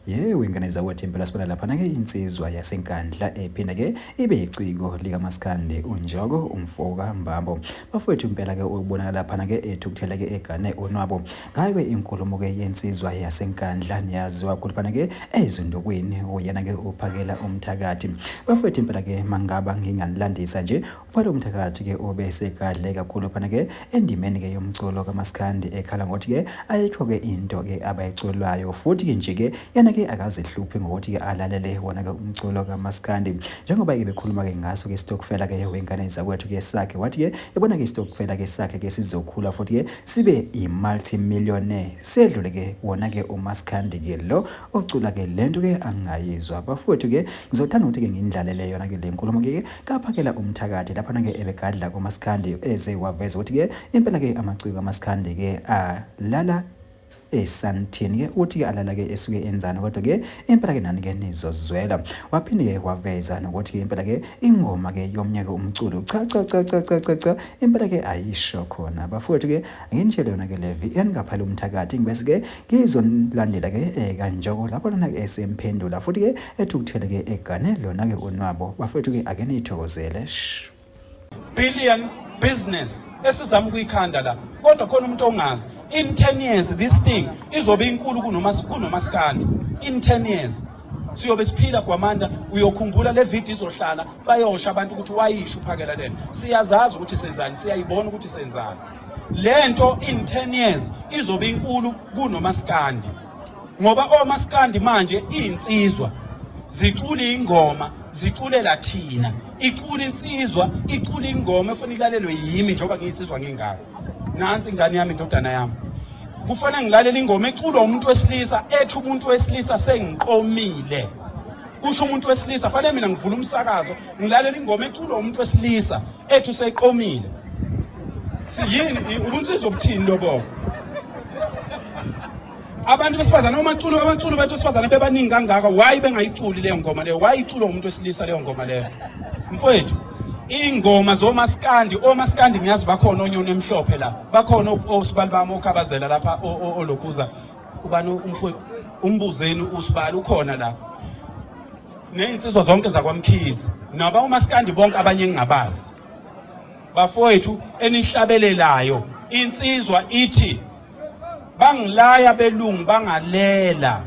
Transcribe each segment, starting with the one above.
Yewe ingane zakwethu impela sibona laphana-ke insizwa yaseNkandla ephinda-ke ibe yiciko likamaskandi uNjoko umfoka Mbambo. Bafowethu impela-ke ubonakala laphana-ke ethukuthele-ke egane unwabo. Ngayo-ke inkulumo-ke yensizwa yaseNkandla niyaziwa kakhulu phana-ke ezindukwini uyena-ke uphakela umthakathi. Bafowethu impela-ke mangaba nginganilandisa nje Uphakela umthakathi-ke ube esegadle kakhulu phana-ke endimeni-ke yomculo kamaskandi ekhala ngokuthi-ke ayikho-ke into-ke abayiculwayo futhi-ke nje-ke yena-ke akazihluphi ngokuthi-ke alalele wona-ke umculo kamaskandi njengoba-ke bekhuluma-ke ngaso-ke isitokfela-ke wengane zakwethu-ke sakhe wathi-ke yabona-ke isitokfela-ke sakhe-ke sizokhula futhi-ke sibe i-multi-millionaire sedlule-ke wona-ke umaskandi-ke lo ocula-ke lento-ke angingayizwa bafowethu-ke ngizothanda ukuthi-ke ngindlalele yona-ke le nkulumo-ke Kaphakela umthakathi laphana-ke ebegadla kumaskandi eze waveza ukuthi-ke impela-ke amaciko kamaskandi-ke alala esanthini-ke uthi-ke alala-ke esuke enzani kodwa-ke impela-ke nani-ke nizozwela waphinde-ke waveza nokuthi-ke impela-ke ingoma-ke yomnyaka umculo cha cha cha cha cha cha cha impela-ke ayisho khona bafowethu-ke nginitshele yona-ke le VN kaphela umthakathi ngibese-ke Ngizonilandela ke eh, kanjoko lapho lona ke esemphendula futhi ke ethukuthele ke egane lona ke unwabo bafethu ke ake nithokozele shh. Billion business esizama ukuyikhanda la kodwa khona umuntu ongazi in 10 years this thing izobe inkulu kunoma kunomaskandi in 10 years siyobe siphila gwamanda uyokhumbula le video izohlala bayosha abantu ukuthi wayisho uphakela lento siyazazi ukuthi senzani siyayibona ukuthi senzani lento in 10 years izobe inkulu kunomaskandi ngoba omaskandi manje izinsizwa zicula ingoma ziculela thina icula insizwa icula ingoma efuna ilalelwe yimi njengoba ngiyinsizwa ngingaka nansi ingane yami indodana yami kufanele ngilalele ingoma eculwa umuntu wesilisa ethi umuntu wesilisa sengiqomile kusho umuntu wesilisa fanele mina ngivula umsakazo ngilalela ingoma eculwa umuntu wesilisa ethi useqomile siyini ubunsizwa obuthini lobo abantu besifazane omaculo abaculo abantu besifazane bebaningi kangaka why bengayiculi leyo ngoma leyo why iculwa umuntu wesilisa leyo ngoma leyo mfowethu ingoma zomaskandi omaskandi ngiyazi bakhona onyoni emhlophe la bakhona osibali bami okhabazela lapha olokhuza ubani umfowethu umbuzeni usibali ukhona la nezinsizwa zonke zakwamkhize naba umaskandi bonke abanye engingabazi bafowethu enihlabelelayo insizwa ithi bangilaya belungu bangalela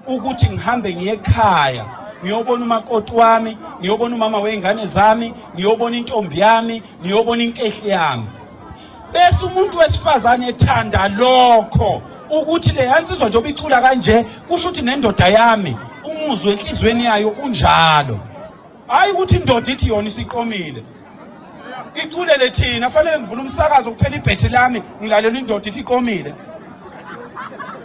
ukuthi ngihambe ngiye ekhaya ngiyobona umakoti wami ngiyobona umama wey'ngane zami ngiyobona intombi yami ngiyobona inkehli yami bese umuntu wesifazane ethanda lokho ukuthi le yansizwa njengoba icula kanje kusho ukuthi nendoda yami umuzwe enhlizweni yayo unjalo hayi ukuthi indoda ithi yona isiqomile iculele thina fanele ngivule umsakazo kuphela ibhethi lami ngilalela indoda ithi iqomile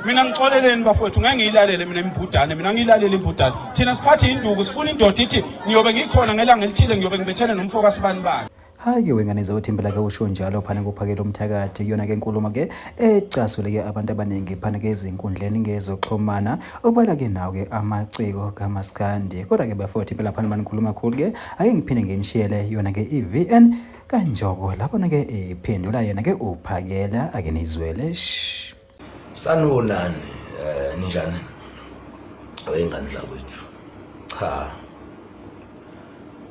mina ngixoleleni bafowethu ngeke ngiyilalele mina imbudane mina ngiyilalele imbudane thina siphathe induku sifuna indoda ithi ngiyobe ngikhona ngelanga elithile ngiyobe ngibethene nomfo kasibani bani Hhayi ke wengane zawuthi impela ke usho njalo phana kuphakela umthakathi kuyona ke inkulumo ke ecasule ke abantu abaningi phana ke ezinkundleni ngezoxhumana obala ke nawo ke amaciko kamaskandi kodwa ke bafowethu impela phana manikhuluma kakhulu ke ake ngiphinde nginishiyele yona ke i-VN kanjoko lapho ke ephendula yena ke uphakela ake nizwele shh Sanibonani eh ninjani? Wengane zakwethu. Cha.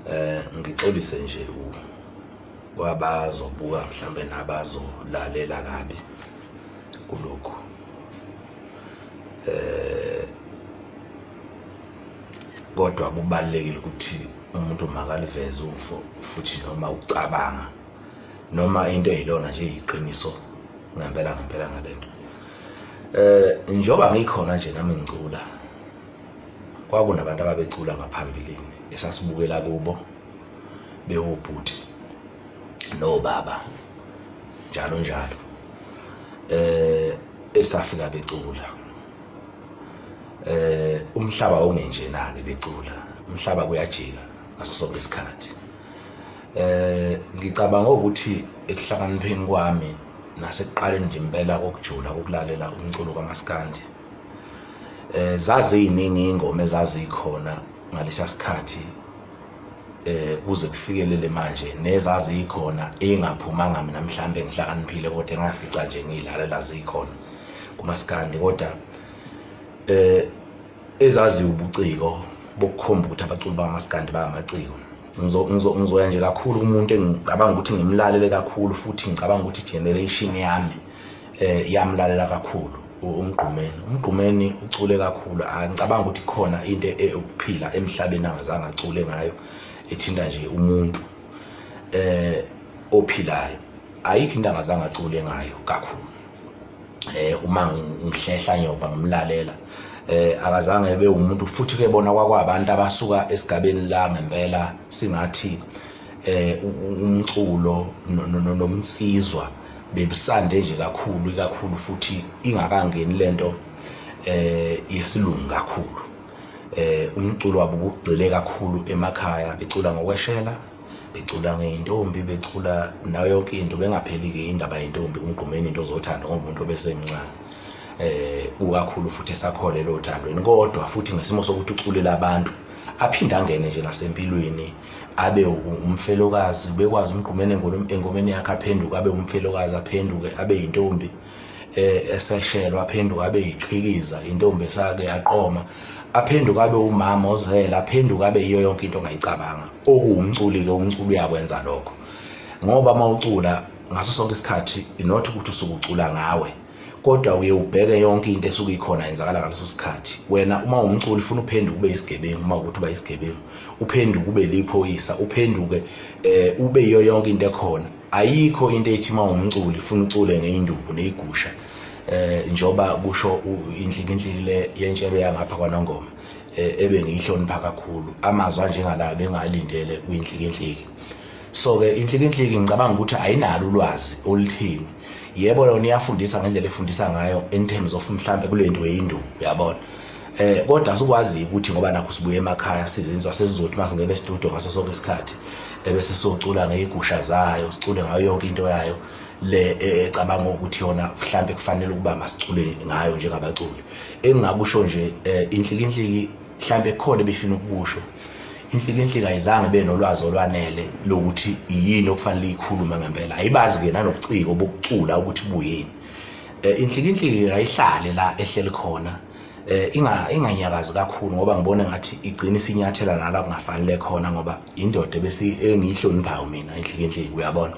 Eh ngixolise nje u kwabazobuka mhlambe nabazolalela kabi kulokhu. Eh kodwa kubalekile ukuthi umuntu makaliveze ufo futhi noma ucabanga noma into eyilona nje iqiniso ngempela ngempela ngalento eh njoba ngikhona nje nami ngicula kwakunabantu ababecula ngaphambilini esasibukela kubo bewubhuti nobaba njalo njalo eh esafika becula eh umhlaba ongenjena ke becula umhlaba kuyajika ngaso sonke isikhathi Eh ngicabanga ukuthi ekuhlakanipheni kwami nasekuqaleni nje impela kokujula kokulalela umculo kaMaskandi eh zaziyiningi ingoma ezazikhona ngalesa sikhathi eh kuze kufikelele manje nezazikhona engaphumanga mina mhlambe ngihlakaniphile kodwa engafica nje ngilalela zikhona kumaskandi kodwa eh Ezaziyo ubuciko bokukhomba ukuthi abaculi bamaskandi bangamaciko. Ngizoya nje kakhulu kumuntu engicabanga ukuthi ngimlalele kakhulu futhi ngicabanga ukuthi generation yami yamlalela kakhulu uMgqumeni. UMgqumeni ucule kakhulu, angicabanga ukuthi khona into eyokuphila emhlabeni angazange acule ngayo ethinta nje umuntu ophilayo. Ayikho into angazange acule ngayo kakhulu. Uma ngihlehla nyoba ngimlalela akazange ebe umuntu futhi ke bona kwakwabantu abasuka esigabeni la ngempela singathi umculo nomnsizwa bebusande nje kakhulu ikakhulu futhi ingakangeni lento yesilungu kakhulu. Umculo wabo ubugxile kakhulu emakhaya, becula ngokweshela, becula ngeyintombi, becula nayo yonke into, bengapheli-ke indaba yentombi uMgqumeni, into zothando ngoba umuntu obesemncane kukakhulu futhi esakholelwa othandweni, kodwa futhi ngesimo sokuthi uculela abantu aphinde angene nje nasempilweni abe umfelokazi, bekwazi uMgqumeni engomeni yakhe aphenduke abe umfelokazi, aphenduke abe yintombi eseshelwa, aphenduke abe yiqhikiza intombi esake yaqoma, aphenduke abe umama ozele, aphenduke abe yiyo yonke into ongayicabanga. Okuwumculi-ke, umculi uyakwenza lokho ngoba uma ucula ngaso sonke isikhathi not ukuthi usuke ucula ngawe, kodwa uye ubheke yonke into esuke ikhona yenzakala ngaleso sikhathi. Wena uma umculi ufuna uphenduke ube isigebengu, uma ukuthi uba isigebengu uphenduke ube liphoyisa, uphenduke ube yiyo yonke into ekhona. Ayikho into ethi uma umculi ufuna ucule ngeyinduku neyigusha, njoba kusho inhlikinhliki le yentshebe yangapha kwaNongoma ebe ngiyihlonipha kakhulu. Amazwi anjengalawa bengalindele kwinhlikinhliki. So-ke inhlikinhliki ngicabanga ukuthi ayinalo ulwazi oluthini. Yebo yona iyafundisa ngendlela efundisa ngayo in terms of mhlampe kule nto yeyinduku, uyabona. Kodwa asikwazi ukuthi ngoba nakho sibuye emakhaya sizinzwa sesizothi masingena e-studio ngaso sonke isikhathi ebese socula ngeyigusha zayo, sicule ngayo yonke into yayo le ecabanga ukuthi yona mhlampe kufanele ukuba masicule ngayo njengabaculi. Engingakusho nje inhlikinhliki mhlampe kukhona ebefuna ukukusho. Inhlikinhliki ayizange ibe nolwazi olwanele lokuthi yini okufanele ikhulume ngempela, ayibazi-ke nanobuciko bokucula ukuthi buyini. Inhlikinhliki ayihlale la ehleli khona, inganyakazi kakhulu ngoba ngibona ngathi igcina isinyathela nala kungafanele khona, ngoba indoda ebese engiyihloniphayo mina inhlikinhliki, uyabona.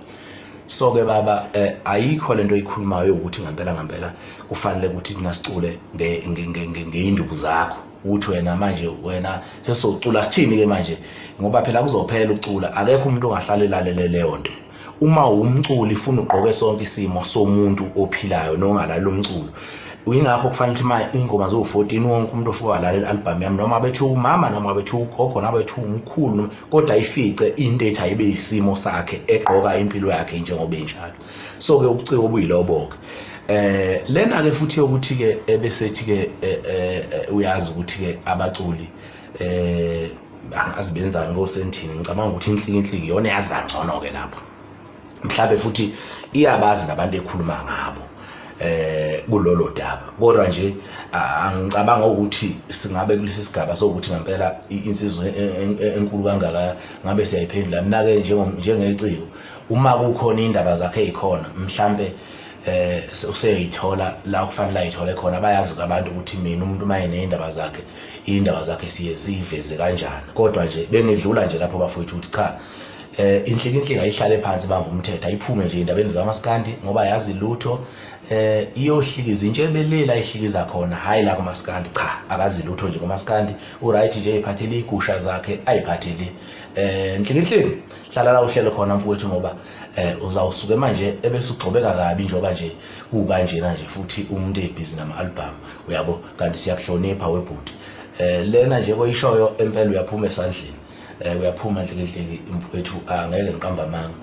So-ke baba ayikho lento oyikhulumayo ukuthi ngempela ngempela kufanele ukuthi thina sicule ngeyinduku zakho, ukuthi wena manje wena sesizocula sithini-ke manje, ngoba phela kuzophela ukucula, akekho umuntu ongahlala elalele leyo nto. Uma umculi funa ugqoke sonke isimo somuntu ophilayo nongalala umculo. Yingakho kufanele ukuthi ma ingoma ziwu-14 wonke umuntu ofika walalela i-album yami, noma bethi umama, noma bethi ugogo, noma bethi umkhulu, kodwa ifice into ethi ayibe isimo sakhe egqoka impilo yakhe njengoba injalo. So-ke ubuciko obuyilobo-ke. Lena-ke futhi yokuthi-ke ebesethi-ke uyazi ukuthi-ke abaculi angazi benzani kosentini, ngicabanga ukuthi inhlikinhliki iyona yazi kangcono-ke lapho. Mhlambe futhi iyabazi nabantu ekhuluma ngabo kulolo daba, kodwa nje angicabanga ukuthi singabe kulesi sigaba sokuthi ngempela insizwa enkulu kangaka ngabe siyayiphendula. Mina-ke njengeciko uma kukhona indaba zakhe ezikhona mhlambe useyithola la kufanele ayithole khona, bayazi abantu ukuthi mina umuntu uma eneyindaba zakhe, indaba zakhe siye siyiveze kanjani. Kodwa nje bengidlula nje lapho bafowethu ukuthi cha, inhlikinhliki ayihlale phansi bamba umthetho, ayiphume nje indabeni zamaskandi ngoba yazi lutho. Iyohlikiza intshebe la ihlikiza khona, hayi la kumaskandi, cha akazi lutho nje kumaskandi, uright nje iphathele igusha zakhe ayiphathele. Nhlikinhliki hlala la uhlele khona mfowethu, ngoba uzawusuke manje ebese ugxobeka kabi njengoba nje kukanjena nje, futhi umuntu ebhizi nama-album, uyabo, kanti siyakuhlonipha webhuti. Lena nje koyishoyo empela uyaphuma esandleni, uyaphuma nhlikinhliki mfowethu, angeke ngiqamba amanga.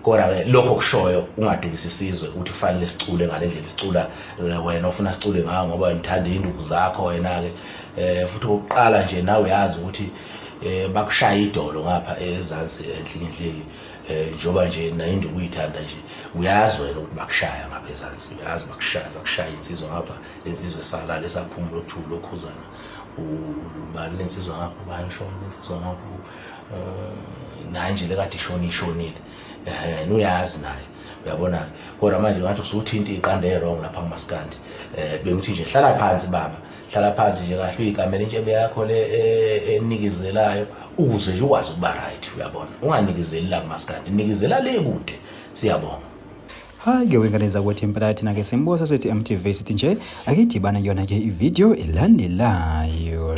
Kodwa-ke lokho okushoyo ungadukisi isizwe ukuthi kufanele sicule ngale ndlela isicula wena ofuna sicule ngayo, ngoba ngithanda iy'nduku zakho wena-ke. Futhi okokuqala nje nawe uyazi ukuthi bakushaya idolo ngapha ezansi enhlikinhliki, njengoba nje nayo induku uyithanda nje, uyazi wena ukuthi bakushaya ngapha ezansi, uyazi bakushaya, zakushaya insizwa ngapha, lensizwa esalala esaphumula okuthiwa ulokhuzana ubani lensizwa ngapha, ubani shona lensizwa ngapha, naye nje lekade ishona ishonile, uyazi naye, uyabona. Kodwa manje ngathi usuthinta iqanda e-wrong lapha kumaskandi. Bengithi nje hlala phansi baba, Hlala phansi nje kahle uyikamele intshebe yakho le e, enikizelayo ukuze nje ukwazi ukuba right uyabona. Unganikizeli la kumaskandi, nikezela le kude. Siyabonga. Hayi ke wengane zakwethu impela thina ke simbuso sithi MTV sithi nje akidibane kuyona ke ivideo elandelayo.